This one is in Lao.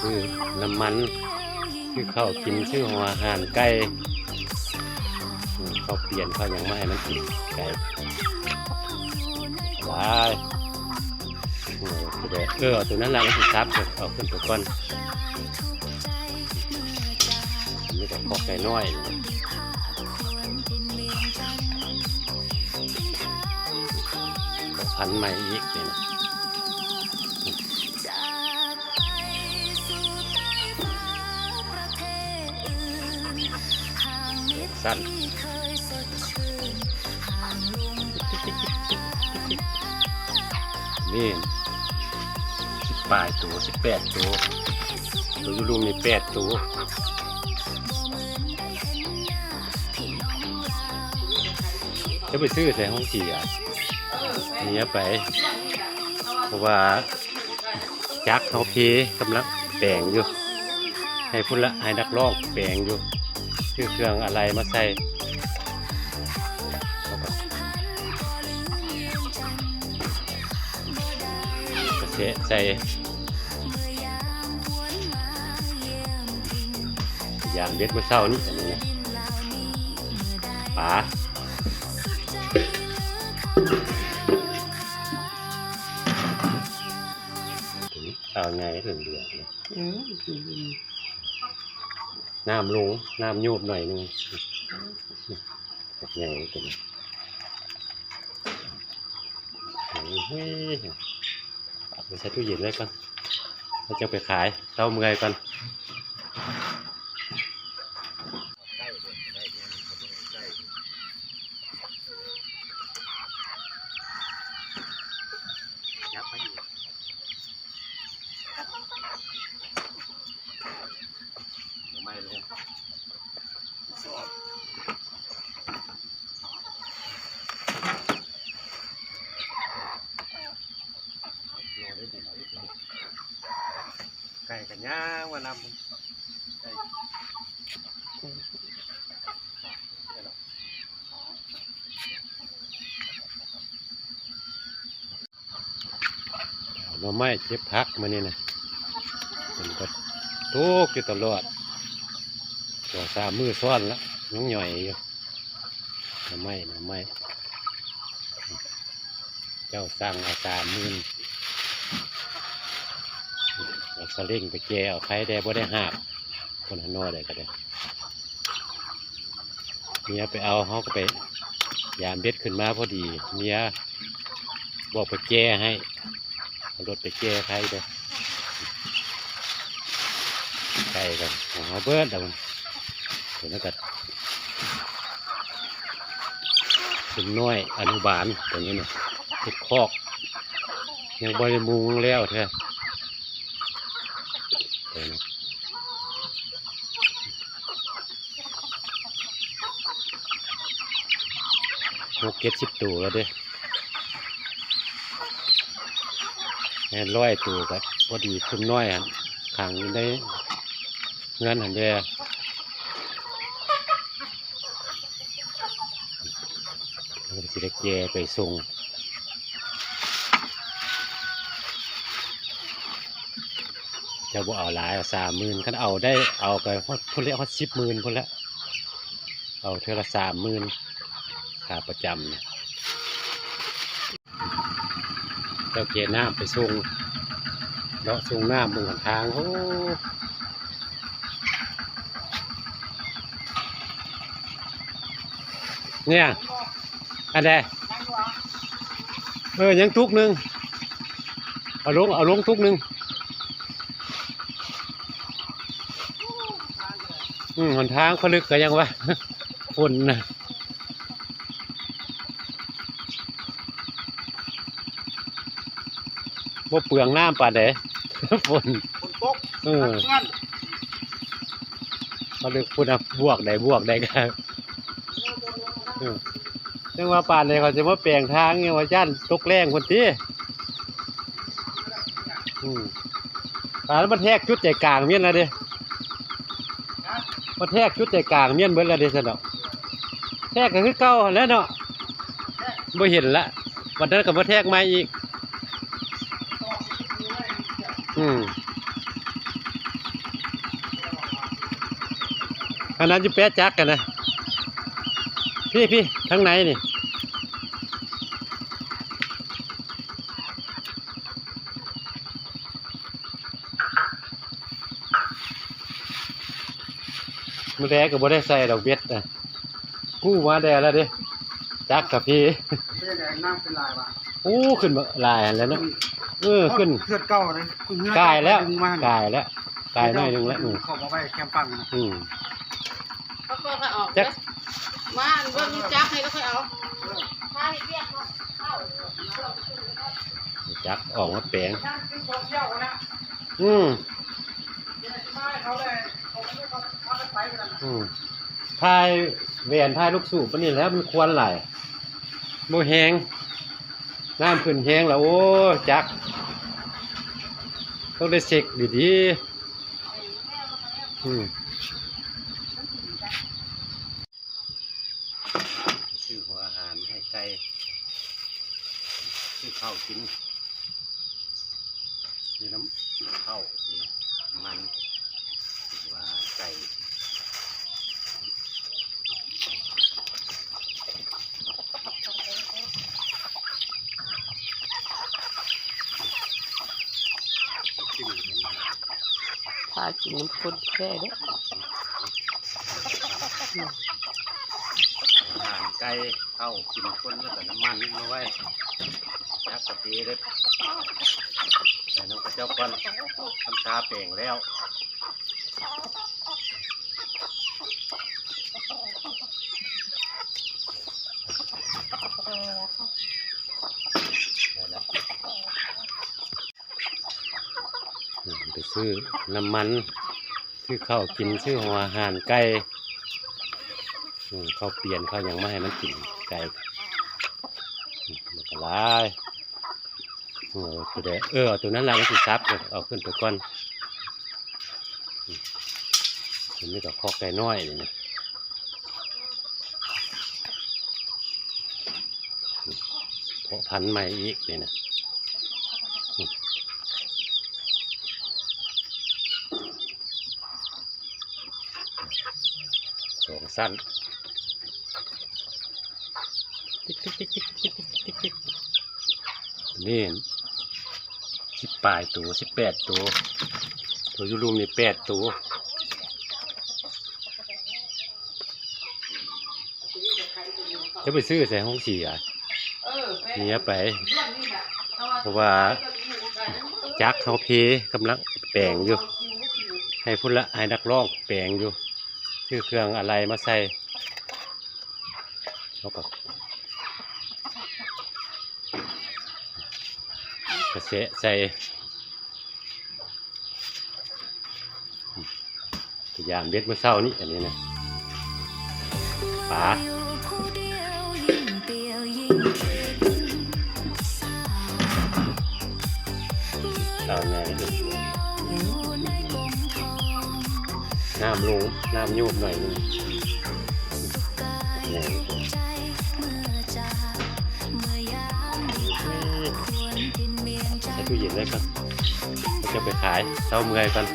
ຊື້ນ້ຳມັນ ຊື້ເຂົ້າກິນ ຊື້ຫົວອາຫານໄກ່ ອືມ ເຂົ້າປ່ຽນ ເຂົ້າຫຍັງມາໃຫ້ມັນກິນ ໄກ່ຫຼາຍ. ເອີ ເອົາໂຕນັ້ນລະ ມັນຊິສັບ ເອົາຂຶ້ນໄປກ່ອນ. ມີແຕ່ຄອກໄກ່ນ້ອຍ ພັນໃໝ່ອີກນີ້ນະ. ສັ້ນ ນີ້ ສິບປາຍໂຕ ສິບແປດໂຕ ໂຕຢູ່ລຸ່ມນີ້ແປດໂຕ. ຈະໄປຊື້ໃສ່ໂຮງສີອະ ເມຍໄປ ເພາະວ່າຈັກເຮົາເພ ກຳລັງແປງຢູ່ ໃຫ້ພຸ້ນລະ ໃຫ້ນັກຮ້ອງແປງຢູ່ ຊື້ເຄື່ອງອາໄຫຼ່ມາໃສ່ ກະເຊະໃສ່. ຢາມເບັດມື້ເຊົ້ານີ້ ອັນນີ້ນະ ປາ ເອົາໃຫຍ່ເຫຼືອງໆ ນີ້ ອືມ ນ້ຳລົງ ນ້ຳໂຍບໜ້ອຍໜຶ່ງ ໃຫຍ່ຕົວນີ້ ໂອ້ຍ. ເອົາໄປໃສ່ຕູ້ເຢັນໄວ້ກ່ອນ ແລ້ວຈັ່ງໄປຂາຍ ເຊົາເມື່ອຍກ່ອນ. ໄກ່ກະຍ່າງມານຳ ໄກ່ ໜໍ່ໄມ້ເກັບຜັກມື້ນີ້ນະ ຝົນກະຕົກຢູ່ຕະຫຼອດ ສອງສາມມື້ຊ້ອນລະ ຍັງຫຍ້ອຍຢູ່ ໜໍ່ໄມ້ ໜໍ່ໄມ້ ເຈົ້າສັ່ງເອົາສາມໝື່ນ ເອົາສະເຫຼັ່ງໄປແກ່ເອົາ ໃຜແດ່ບໍ່ໄດ້ຫາບ ຄົນຫາໜໍ່ໄດ້ກະໄດ້. ເມຍໄປເອົາ ເຮົາກະໄປຢາມເບັດຂຶ້ນມາພໍດີ ເມຍບອກໄປແກ່ໃຫ້ ເອົາລົດໄປແກ່ໃຫ້ເດີ້ ໄກ່ກະຂອງເຮົາເບິດແລ້ວ ເພິ່ນກະ ຊຸມນ້ອຍອະນຸບານ ໂຕນີ້ນະ ເຮັດຄອກ ຍັງບໍ່ໄດ້ມຸງແລ້ວເທື່ອ ໂຕນີ້ ຫົກເຈັດສິບໂຕແລ້ວເດ້ ແມ່ນຮ້ອຍໂຕກະພໍດີ ຊຸມນ້ອຍຫັ້ນ ຂັງຢູ່ໃນເຮືອນຫັ້ນແດ່. ເພິ່ນກະຊິໄດ້ແກ່ໄປສົ່ງ ເຈົ້າບໍ່ເອົາຫຼາຍ ເອົາສາມໝື່ນ ຄັນເອົາໄດ້ ເອົາກະຮອດພຸ້ນແຫຼະ ຮອດສິບໝື່ນພຸ້ນແຫຼະ ເອົາເທື່ອລະສາມໝື່ນ ຄ່າປະຈຳ. ເຈົ້າແກ່ນ້ຳໄປສົ່ງ ເລາະສົ່ງນ້ຳເບິ່ງຫນທາງ ໂອ້ ເນຍ ອັນໃດ ເອີ ຍັງຕຸກໜຶ່ງ ເອົາລົງ ເອົາລົງຕຸກໜຶ່ງ. ອືມ ຫົນທາງຜະລຶກກະຍັງວ່າ ຝົນນະ ບໍ່ເປືອງນ້ຳປານໃດ ຝົນ ຝົນຕົກ ເອີ ມັນເປື້ອນ ຜະລຶກພຸ້ນນະ ບວກໃດບວກໃດກະ ເອີ ຈັ່ງວ່າປານໃດເຂົາຊິມາແປງທາງ ຍັງວ່າຢ້ານຕົກແລ້ງພຸ້ນຕິ. ອືມ ປານມັນແທກຈຸດໃຈກາງແມ່ນລະເດ້ ມັນແທກຈຸດໃຈກາງແມ່ນເບິດລະເດ້ຊັ້ນດອກ ແທກກະຄືເກົ່າຫັ້ນແຫຼະເນາະ ບໍ່ເຫັນລະ ບັດນັ້ນກະມາແທກໃໝ່ອີກ. ອືມ ອັນນັ້ນຢູ່ແປະຈັກຫັ້ນນະ ພີ້ໆ ທາງໃນນີ້. ມື້ແລກກໍບໍ່ໄດ້ໃສ່ດອກເບັດນະ ກູ້ມາແດ່ແລ້ວເດ້ ຈັກກະພີ້. ເປັນຈັ່ງໃດ ນ້ຳຂຶ້ນຫຼາຍຫວາ? ໂອ້ ຂຶ້ນຫຼາຍຫັ້ນແຫຼະເນາະ. ອືມ ເອີ ຂຶ້ນ ເຂື່ອນເກົ່າເດ້ ຂຶ້ນເຂື່ອນ ກາຍແລ້ວ ເກົ່າໄປດຶງມາ ກາຍແລ້ວ ກາຍໜ້ອຍໜຶ່ງແລ້ວ. ອືມ ອືມ ເຂົາມາໄວ້ແຄມຝັ່ງນະ. ອືມ ເຂົາກໍຄ່ອຍອອກ ຈັກ ມາເບິ່ງຈັກໃຫ້ແລ້ວຄ່ອຍເອົາ ພາເຮັດວຽກເນາະ. ຈັກອອກມາແປງ ອືມ ອືມ ຖ່າຍແຫວນ ຖ່າຍລູກສູບປານນີ້ແຫຼະ ມັນຄວັນຫຼາຍ ບໍ່ແຮງ ນ້ຳຂຶ້ນແຮງແລ້ວ. ໂອ້ ຈັກ ຕ້ອງໄດ້ເຊັກດີໆ. ອືມ ຊື້ຫົວອາຫານໃຫ້ໄກ່ ຊື້ເຂົ້າກິນ ຊື້ນ້ຳເຂົ້າ ນ້ຳມັນ ຫົວອາຫານໄກ່. ພາກິນນ້ຳຂ້ນແທ້ເດ້. ອາຫານໄກ່ ເຂົ້າກິນຄົນ ແລ້ວກໍນ້ຳມັນມາໄວ້ ຈັກກະເທເດ້ ໃສ່ນຳເຂົາເຈົ້າກ່ອນ ທຳທ່າແປງແລ້ວ. ໄປຊື້ນ້ຳມັນ ຊື້ເຂົ້າກິນ ຊື້ຫົວອາຫານໄກ່ ເຂົ້າປ່ຽນ ເຂົ້າຫຍັງມາໃຫ້ມັນກິນ ໄກ່ ມັນກໍຫຼາຍ. ເອີ ໂຕໃດ ເອີ ເອົາໂຕນັ້ນລະ ມັນຊິສັບ ເອົາຂຶ້ນໄປກ່ອນ. ອັນນີ້ກໍຄອກໄກ່ນ້ອຍນີ້ນະ ເພາະພັນໃໝ່ອີກນີ້ນະ ສອງຊັ້ນ ຕິກໆໆໆໆໆ ນີ້ ສິບປາຍໂຕ ສິບແປດໂຕ ໂຕຢູ່ລຸ່ມນີ້ແປດໂຕ. ຈະໄປຊື້ໃສ່ໂຮງສີອະ ເມຍໄປ ເພາະວ່າຈັກເຮົາເພ ກຳລັງແປງຢູ່ ໃຫ້ພຸ້ນລະ ໃຫ້ນັກຮ້ອງແປງຢູ່ ຊື້ເຄື່ອງອາໄລມາໃສ່ ເຮົາກໍກະແສະໃສ່ ພະຍາຍາມເບັດມື້ເຊົ້ານີ້ ອັນນີ້ນະ ປາ ເອົາແນ່ ນ້ຳລົງ ນ້ຳໂຍບໜ້ອຍໜຶ່ງ ແນ່ ໃສ່ຕູ້ເຢັນໄວ້ກ່ອນ ຈະໄປຂາຍ ເຊົາເມື່ອຍກ່ອນ.